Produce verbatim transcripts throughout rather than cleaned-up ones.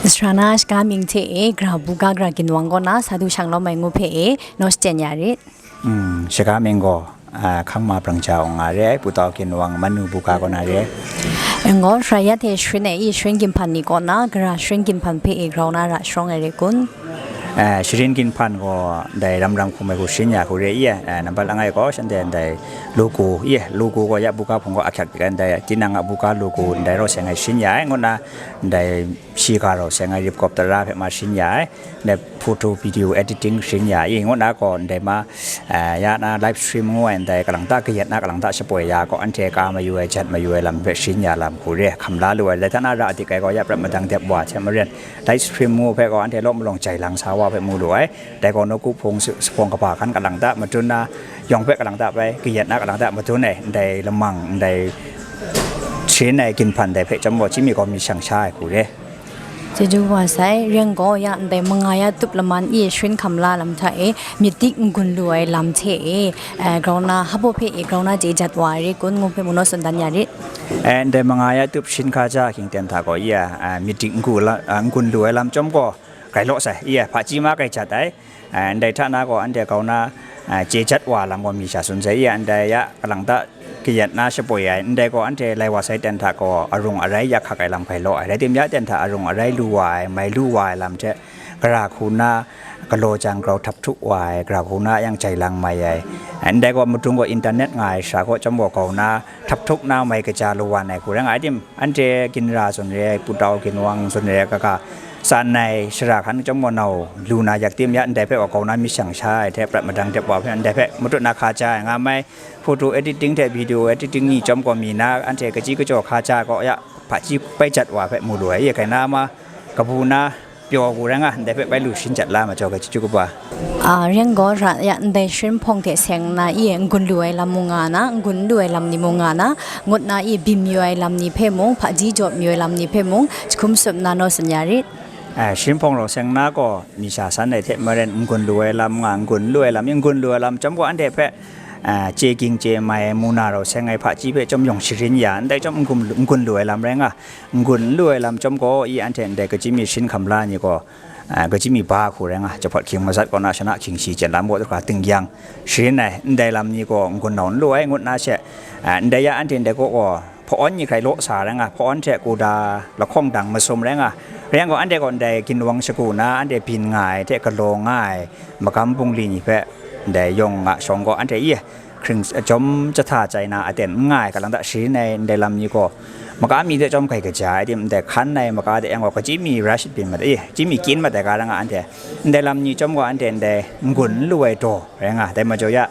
Sara na shaga mying hte e, gara buga gara ginwang kaw na sa du shang lawm ai ngu hpe e, naw shachyen ya rit. Mm, shaga mying gaw, a, Hkangma Brangja Awng nga re ai, Pu Tau Ginwang Manu buga kaw na re ai. Ngaw, sara ya hte sharin e i, sharin ginhpan ni kaw na, gara sharin ginhpan hpe e grau na ra sharawng ai re kun? A, sharin ginhpan gaw, dai ram ram hkum ai hku sharin ya hku re i, a, nambat langai gaw, shanhte ndai logo i, logo gaw ya buga hpung gaw ahkyak dik ai, ndai tinang a buga logo ndai rau seng ai sharin ya ai, ngu nna, ndai shiga rau seng ai ripkawp tara hpe ma sharin ya ai, ndai photo video editing sharin ya i, ngu nna gaw ndai ma, eh, ya na live stream ngu ai ndai kalang ta kayat na kalang ta shapoi ya gaw, anhte ka mayu ai, jat mayu ai lam hpe sharin ya lam hku re hkam la lu ai, dai hta na ra dik ai gaw ya prat madang dep wa hte maren, live stream ngu hpe gaw anhte law malawng jai lang sa wa hpe mu lu ai, dai gaw nawku hpung sa-, sahpawng kaba hkan kalang ta madun na, yawng hpe kalang ta bai, kayat na kalang ta madun ai, ndai lamang, ndai sharin ai ginhpan dai hpe chyawm gaw, chyinmi gaw mi shang sha ai hku re. Chyeju wa sai, ring gaw ya ndai manga ya tup laman e sharin hkam la lam hta e, myit dik n-gun lu ai lam hte e, eh, grau na, hpa hpe e grau na chye jat wa ai re kun ngu hpe mu naw tsun dan ya rit. Eh, ndai manga ya tup sharin hkaja hkying ten hta gaw, ya, eh, myit dik n-gu la, eh, n-gun lu ai lam chyawm gaw, grai law sai, ya, hpaji ma grai jat ai. Eh, ndai hta na gaw, anhte grau na, eh, chye jat wa lam gaw mi sha tsun sai, ya, ndai ya, kalang ta, kayat na shapoi ai, ndai gaw anhte lai wa sai ten hta gaw arung arai ya hkak ai lam hkai law ai, rai tim ya ten hta arung arai lu wa ai, mai lu wa ai lam hte, gara hku na galaw jang grau htap htuk wa ai, gara hku na yang jai lang mai ai, ndai gaw madung gaw internet nga ai sha gaw chyawm gaw grau na htap htuk na mai kaja lu wan ai hku rai nga ai tim, anhte ginra zawn re ai, Pu Tau Ginwang zawn re ai, kaga tsan ai shara hkan chyawm gaw nau lu na yak tim ya, ndai hpe gaw grau na mi shang sha ai hte prat madang dep wa hpe ndai hpe matut na hka ja ai nga mai, photo editing hte video editing ni chyawm gaw mi na, anhte kachyi kachyaw hka ja gaw ya, hpaji bai jat wa hpe mu lu ai, ye kai na ma, kabu na, pyaw gu rai nga, ndai hpe bai lu sharin jat la majaw, ga chyeju kaba. A, ring gaw ra ya, ndai sharin hpawng hte seng nna, i e, n-gun lu ai lam mu nga na, n-gun lu ai lam ni mu nga na, ngut na, i e, byin mayu ai lam ni hpe mung, hpaji jaw mayu ai lam ni hpe mung, jahkum tsup nna naw tsun ya rit. A, sharin hpawng rau seng nna gaw, mi sha san ai hte maren, n-gun lu ai lam nga, n-gun lu ai lam, n-gun lu ai lam chyawm gaw, anhte hpe, a, chye ging chye mai ai mu na rau seng ai hpaji hpe chyawm yawng sharin ya, ndai chyawm n-gun lu, n-gun lu ai lam rai nga, n-gun n lu ai lam chyawm gaw, i anhte ndai kachyi mi sharin hkam la ni gaw, a, kachyi mi ba hku rai nga, jahpawt hkying mazat kaw na shana hkying shi chyen lam gaw hkra ting yang sharin ai, ndai lam ni gaw n-gun nau n lu ai ngut na she, a, ndai ya anhte ndai kaw gaw hpa-awn ni hkrai law sa rai nga, hpa-awn hte kuda lahkawng dang masum rai nga, rai yang gaw anhte gaw ndai ginwang shagu na anhte byin nga ai hte galaw nga ai magam bungli ni hpe ndai yawng nga shawng gaw anhte i hkring, jawm jahta chai na aten n nga ai, kalang ta sharin ai ndai lam ni gaw, maka mi de chyawm hkai kaja ai tim, ndai hkan ai maka de yang gaw, kachyi mi rush byin mat ai, kachyi mi kyin mat ai ga ra nga anhte, ndai lam ni chyawm gaw, anhte ndai n-gun n lu ai daw rai nga, dai majaw ya,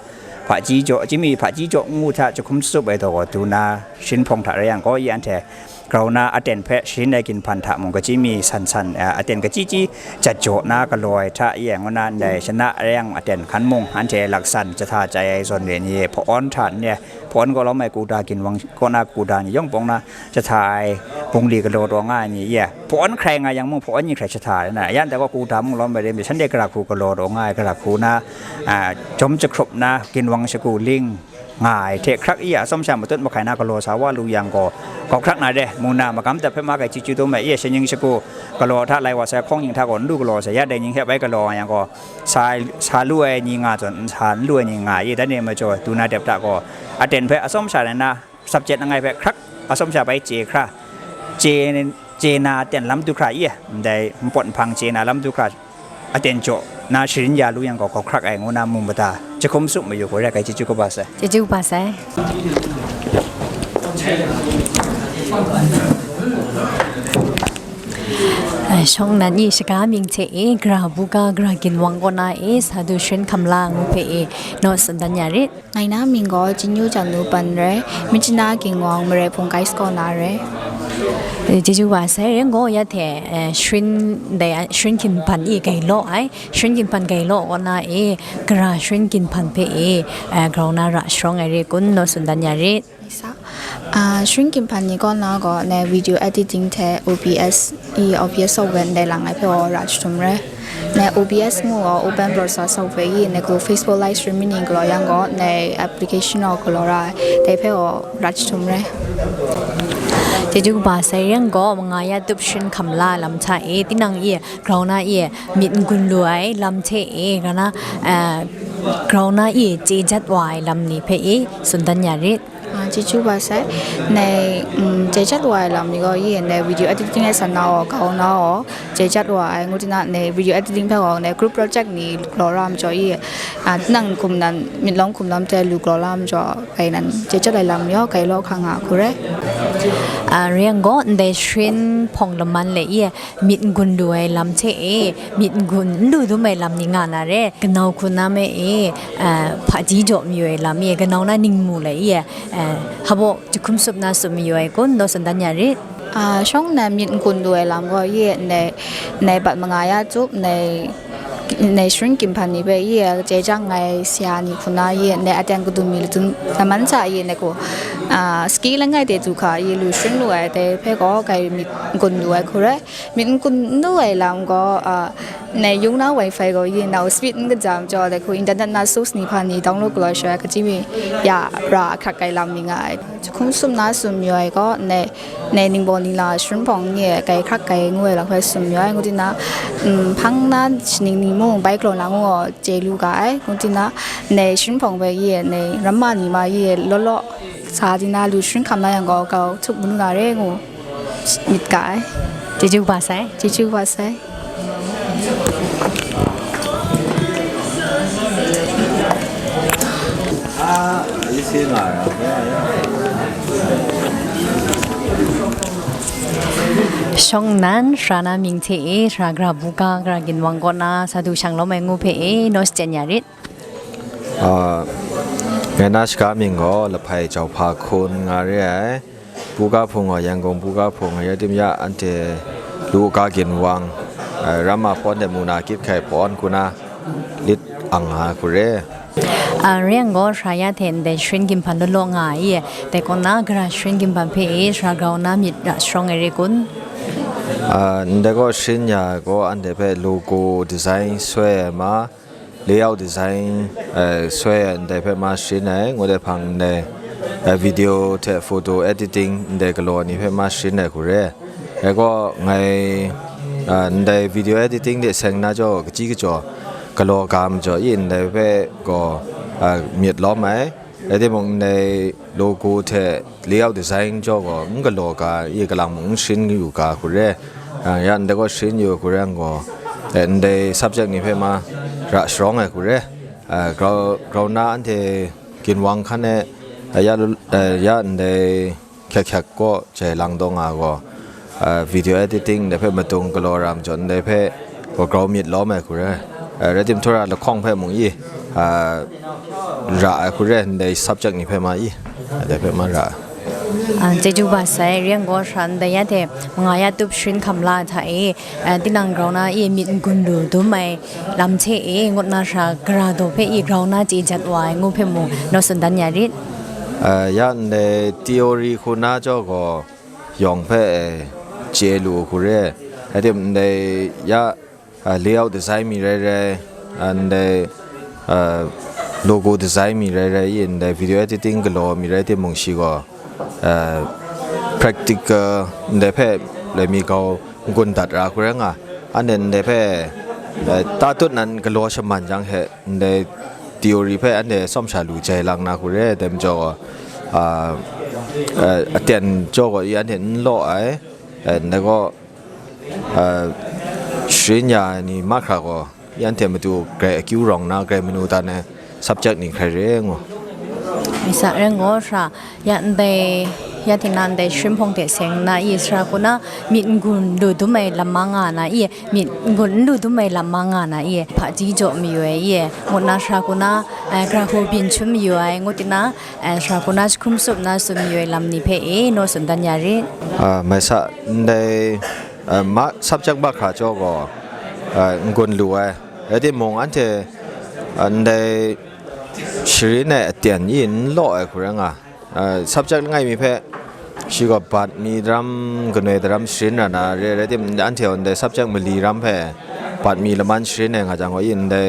hpaji jaw, kachyi mi hpaji jaw n ngu hta jahkum tsup ai daw gaw, du na sharin hpawng hta rai yang gaw, i anhte, grau na aten hpe sharin ai ginhpan hta mung kachyi mi san san, a, aten kachyi chyi jat jaw na galaw ai hta e, ngu na ndai shana rai yang aten hkan mung, anhte laksan jahta chai ai zawn re ni e, hpa-awn hta n e, hpa-awn gaw lawm ai kuda ginwang kaw na kuda ni yawng pawng na jahta ai bungli galaw taw nga ai ni e, hpa-awn hkrai nga yang mung hpa-awn ni hkrai jahta ai na, yan dai gaw kuda mung lawm ai re mi, shanhte gara hku galaw taw nga ai, gara hku na, a, jawm jahkrup na ginwang shagu ling, nga ai hte hkrak i a atsawm sha matut mahkai na galaw sa wa lu yang gaw, kau hkrak na re, mu na magam dap hpe ma kai chyeju dum ai, i a shaning shagu galaw hta lai wa sai hkawng ning hta gaw n lu galaw sai, ya dai ning hte bai galaw nga yang gaw, sa, sa lu ai ni nga zawn, sa n lu ai ni nga i, dan e majaw, du na dep hta gaw, aten hpe atsawm sha rai na, subject langai hpe hkrak atsawm sha bai chye hkra, chye, chye na aten lam du hkra i, ndai npawt nhpang chye na lam du hkra, aten jaw na sharin ya lu yang gaw, hkau hkrak ai ngu na mu mada jahkum tsup mayu hku rai, kai chyeju kaba sai. Chyeju kaba sai. Ai, shawng nnan i shaga mying hte e, gara buga, gara ginwang kaw na e, sa du sharin hkam la ngu hpe e, naw tsun dan ya rit. Ngai na mying gaw Jinyu Janu Pan rai, Myitkyina Ginwang Marai Hpung Guys kaw na rai. Eh, chyeju wa sai, ring gaw ya hte, eh, sharin dai, sharin ginhpan e gai law ai, sharin ginhpan gai law kaw na e, gara sharin ginhpan hpe e, eh, grau na ra sharawng ai re kun, naw tsun dan ya rit. Isa. Ah, sharin ginhpan ni kaw na gaw, ne video editing hte O B S i, O B S software ndai lang ai hpe gaw ra jahtum rai. Ne O B S ngu gaw open browser software i, ne ku Facebook live streaming ni galaw yang gaw, ne application gaw galaw ra ai, dai hpe gaw ra jahtum rai. Chyeju kaba sai. Rai yang gaw, manga ya tup sharin hkam la ai lam hta e, tinang e, grau na e, myit n-gun lu ai lam hte e, grau na, eh, grau na e, chye jat wa ai lam ni hpe e, tsun dan ya rit. Ah, chyeju kaba sai. Nai, mm, chye jat wa ai lam ni gaw, ye nai video editing ai san na gaw, grau na gaw, chye jat wa ai, ngu tina nai video editing hpe gaw, nai group project ni galaw ra ai majaw, ye, ah, tinang hkum nan, myit lawm hkum lam hte lu galaw la ai majaw, kai nan chye jat ai lam yaw, kai law hkang nga hku rai. Ah, rai yang gaw, ndai sharin hpawng laman le e, myit n-gun lu ai lam hte e, myit n-gun n lu dum ai lam ni nga na re, kanau hku na me e, ah, hpaji jaw mayu ai lam e, kanau na ningmu le e, ah, hpaw jahkum sup na sup mayu ai kun, naw tsun dan ya rit. Ah, shawng nnan myit n-gun lu ai lam gaw, ye ndai, ndai bat manga ya tup, ndai, ndai sharin ginhpan ni hpe ye chye chyang ai sara ni hku na, ye ndai aten kadum mi ladun laman hta ye ndai gaw, ah, ski langai de du hkra ye lu sharin lu ai dai hpe gaw, kai myit n-gun lu ai hku rai. Myit n-gun n lu ai lam gaw, ah, ndai yung na wifi gaw ye nau speed n kaja majaw, dai hku internet na source ni hpa ni download galaw sha ai, kaji mi ya ra ahkrak ai lam ni nga ai. Jahkum sup na sup mayu ai gaw, ndai, ndai ningbaw ningla sharin hpawng ni e kai hkrak kai ngu ai lam hpe tsun mayu ai, ngu tina, mm, hpang na shaning ni mung bai galaw na ngu gaw chye lu ga ai, ngu tina, ndai sharin hpawng hpe ye, ndai ramma ni ma ye law law sa tina lu sharin hkam na yang gaw, grau htup manu na re ngu myit ga ai. Chyeju kaba sai. Chyeju kaba sai. Shawng nnan sara na mying hte e, sara gara buga, gara ginwang kaw na sa du shang lawm ai ngu hpe e, naw shaten ya rit. Ah, ngai na shaga mying gaw Lahpai Jauhpa Hkun nga re ai. Buga hpung gaw Yangon buga hpung, rai tim ya anhte lu ga ginwang, ah, ramma hpawn de muna gyit hkai hpawn hku na lit ang nga hku re. Ah, rai yang gaw, sara ya hte ndai sharin ginhpan law law nga ai e, dai kaw na gara sharin ginhpan hpe e, sara grau na myit ra sharawng ai re kun? Ah, ndai gaw sharin ya gaw, anhte hpe logo design soi ai ma, layout design, eh, soi ai ndai hpe ma sharin ai, ngu de hpang ndai, eh, video hte photo editing ndai galaw ni hpe ma sharin ai hku re. Dai gaw ngai, ah, ndai video editing de seng na jaw, kaji kajaw galaw ga majaw i, ndai hpe gaw, ah, myit lawm ai. Rai timung, ndai logo hte layout design jaw gaw n galaw ga, i kalang mung n sharin yu ga hku re. Ah, ya ndai gaw sharin yu hku re yang gaw, eh, ndai subject ni hpe ma ra sharawng ai hku re. Ah, grau, grau na anhte ginwang hkan e, ah, ya lu-, eh, ya ndai hkyek hkyek kaw jai lang dawng nga gaw, ah, video editing ndai hpe madung galaw ra majaw, ndai hpe gaw grau myit lawm ai hku re. Ah, rai tim, htawra lahkawng hpe mung i, ah, ra ai hku re, ndai subject ni hpe ma i, ndai hpe ma ra ai. Ah, chyeju kaba sai. Rai yang gaw, sara ndai ya hte manga ya tup sharin hkam la ai hta e, ah, tinang grau na e myit n-gun lu dum ai lam hte e, ngut na sara gara daw hpe i grau na chye jat wa ai ngu hpe mung, naw tsun dan ya rit. Ah, ya ndai theory hku na jaw gaw, yawng hpe, eh, chye lu hku re. Rai tim, ndai ya, ah, layout design mi rai rai, ah, ndai, ah, logo design mi rai rai, i ndai video editing galaw mi rai timung, shi gaw, ah, practical ndai hpe lai mi grau n-gun dat ra hku rai nga. Anhte ndai hpe, eh, tatut nan galaw shaman jang he, ndai theory hpe anhte tsawm sha lu jai lang na hku re, dai majaw gaw, ah, eh, aten jaw gaw i anhte n law ai, eh, ndai gaw, ah, sharin ya ai ni mahkra gaw, i anhte matu grai akyu rawng na, grai manu dan ai subject ni hkrai re ngu. Mai sa, rai yang gaw, sara ya ndai, ya hte na ndai sharin hpawng hte seng nna i, sara kaw na myit n-gun lu dum ai lam ma nga na i, myit n-gun n lu dum ai lam ma nga na i, hpaji jaw mayu ai i, ngut na sara kaw na, eh, gara hku byin htum mayu ai, ngut tina, eh, sara kaw na jahkum sup na tsun mayu ai lam ni hpe e, naw tsun dan ya rit. Ah, mai sa, ndai, ah, ma, subject mahkra jaw gaw, ah, n-gun lu ai. Rai timung, anhte, ah, ndai sharin ai aten i n law ai hku rai nga. Ah, subject langai mi hpe shi gaw bat mi daram, kanoi daram sharin ra na re, rai tim, anhte gaw ndai subject mali ram hpe bat mi laman sharin ai nga jang gaw, i ndai,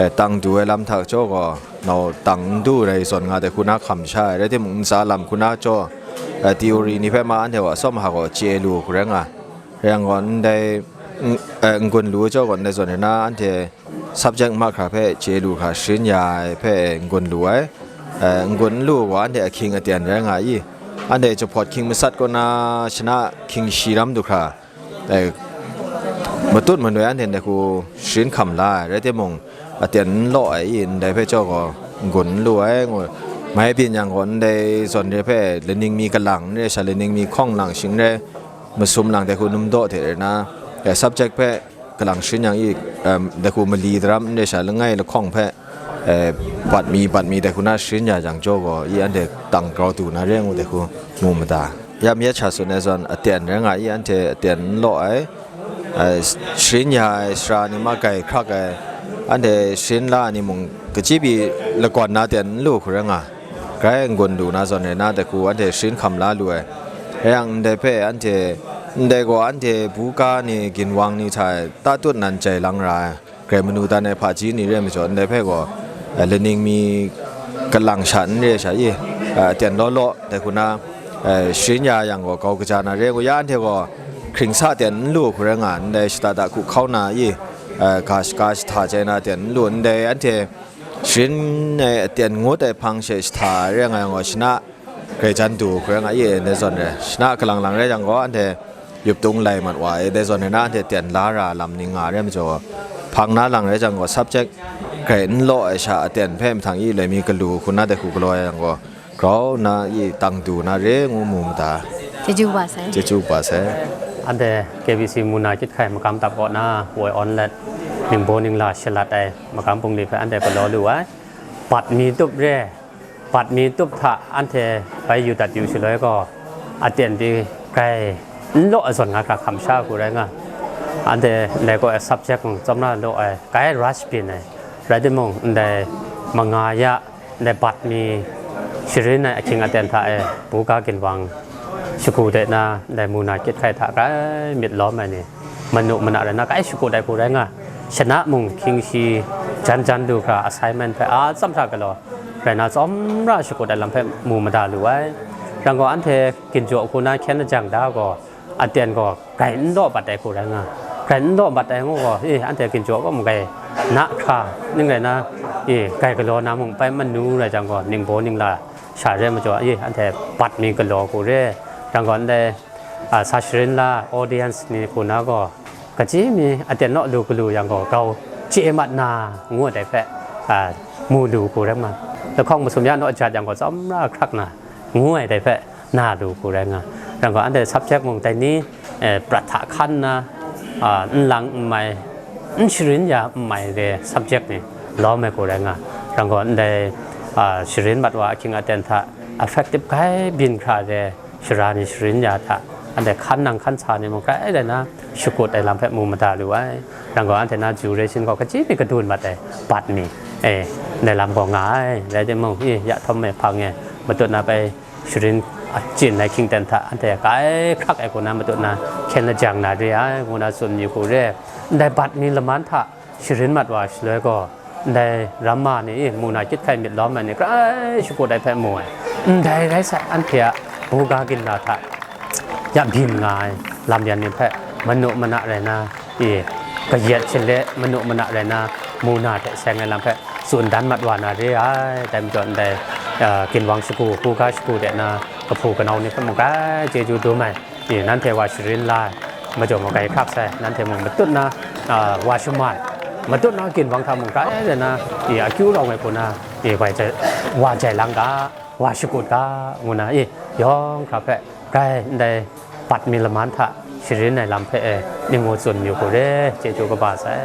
eh, tang du ai lam hta jaw gaw, nau tang n du rai zawn nga de hku na hkam sha ai, rai tim, ntsa lam hku na jaw, eh, theory ni hpe ma anhte gaw atsawm aha gaw chye lu hku rai nga. Rai yang gaw, ndai, n-, eh, n-gun lu chyawm gaw, ndai zawn re na, anhte subject mahkra hpe chye lu hkra, sharin ya ai hpe n-gun lu ai. Eh, n-gun n lu gaw, anhte ahkying aten rai nga i? Anhte jahpawt hkying masat kaw na, shana hkying shi ram du hkra, eh, matut manoi anhte ndai hku sharin hkam la ai, rai timung, aten n law ai i? Ndai hpe chyawm gaw, n-gun n lu ai, ngu, mai byin yang gaw, ndai zawn re hpe laning mi kalang n re sha, laning mi hkawng lang shing n rai, masum lang dai hku num daw hte re na, eh, subject hpe kalang sharin yang i, em, dai hku mali daram n re sha, langai lahkawng hpe, eh, bat mi, bat mi dai hku na sharin ya jang jaw gaw, i anhte tang grau du na re ngu dai hku mu mada. Ya myit sha tsun ai zawn aten rai nga i, anhte aten n law ai, eh, sharin ya ai sara ni ma grai hkrak ai, anhte sharin la ai ni mung, kachyi pyi lagawn na ten n lu hku rai nga, grai n-gun lu na zawn re na, dai hku anhte sharin hkam la lu ai. Rai yang, ndai hpe anhte, ndai gaw anhte buga ni, ginwang ni hta tatut nan jai lang ra ai, grai manu dan ai hpaji ni re ai majaw, ndai hpe gaw, eh, laning mi kalang sha n re sha i, eh, aten law law, dai hku na, eh, sharin ya yang gaw, grau kaja na re ngu ya, anhte gaw hkring sa ten n lu hku rai nga, ndai shada da hku hkau na i, eh, ga shaga jahta jai na ten n lu, ndai anhte sharin ai aten ngut ai hpang she jahta rai nga yang gaw, shana grai jan du hku rai nga i, ndai zawn re. Shana kalang lang rai jang gaw, anhte yup tung lai mat wa i, dai zawn re na, anhte ten la ra lam ni nga re ai majaw, hpang na lang rai jang gaw, subject grai n law ai sha aten hpe mahtang i, loi mi galu hku na dai hku galaw ai yang gaw, grau na i tang du na re ngu mu mada. Chyeju kaba sai. Chyeju kaba sai. Anhte K B C mu na kyit hkai magam tap kaw na, woi awn let, ningbaw ningla shalat ai magam bungli hpe anhte galaw lu ai. Bat mi tup re, bat mi tup hta anhte bai yu dat yu shaloi gaw, aten pyi grai n law ai zawn nga hkra hkam sha hku rai nga. Anhte ndai gaw ai subject mung tsawmra law ai, grai rush byin ai, rai timung, ndai manga ya, ndai bat mi sharin ai ahkying aten hta e, buga ginwang shagu de na, ndai mu na kyit hkai hta grai myit lawm ai ni, manu mana rai na, grai shakut ai hku rai nga. Shana mung hkying shi jan jan du hkra, assignment hpe a tsam hta galaw rai na, tsawmra shakut ai lam hpe mu mada lu ai. Rai gaw, anhte ginjaw hku na hkyen lajang da gaw, aten gaw grai n law bat ai hku rai nga. Grai n law bat ai ngu gaw, e, anhte ginjaw gaw magrai na hkra, ning rai na, e, grai galaw na mung bai manu rai jang gaw, ningbaw ningla sha re majaw, e, anhte bat mi galaw hku re. Rai gaw, ndai, a, sa sharin la audience ni hku na gaw, kachyi mi aten naw lu galu yang gaw, grau chye mat na, ngu ai dai hpe, a, mu lu hku rai ma. Lahkawng masum ya naw jat yang gaw, tsawmra hkrak na, ngu ai dai hpe, na lu hku rai nga. Rai gaw, anhte subject mung dai ni, eh, prat hta hkan nna, a, n lang n mai, n sharin ya n mai re subject ni lawm ai hku rai nga. Rai gaw, ndai, a, sharin mat wa ahkying aten hta effective grai byin hkra re, sara ni sharin ya hta, anhte hkan nang hkan sa ni mung grai rai na, shakut ai lam hpe mu mada lu ai. Rai gaw, anhte na duration gaw kachyi mi kadun mat ai, bat mi, e, ndai lam gaw nga ai. Rai timung, e, ya htawm ai hpang e, matut na bai sharin achyin ai hkying ten hta, anhte grai hkrak ai hku na, matut na hkyen lajang na re ai, ngu na tsun yu hku re. Ndai bat mi laman hta sharin mat wa shaloi gaw, ndai ramma ni, e, mu na kyit hkai myit lawm ai ni, grai shakut ai hpe mu ai. Ndai rai sai, anhte a buga ginla hta ya byin nga ai lam yan ni hpe manu mana rai na, e, kayat shale manu mana rai na, mu na hte seng ai lam hpe tsun dan mat wa na re ai. Dai majaw, ndai, a, ginwang shagu, buga shagu de na, kahpu kanau ni hpe mung grai chyeju dum ai. E, nanhte wa sharin la ai, majaw magrai hkrak sai, nanhte mung matut na, a, wa shaman, matut na ginwang hta mung grai rai na, e, akyu rawng ai hku na, e, wai jai, wa jai lang ga, wa shakut ga, ngu na, e, yawng hkra hpe grai ndai bat mi laman hta sharin ai lam hpe e, ning ngu tsun yu hku re, chyeju kaba sai.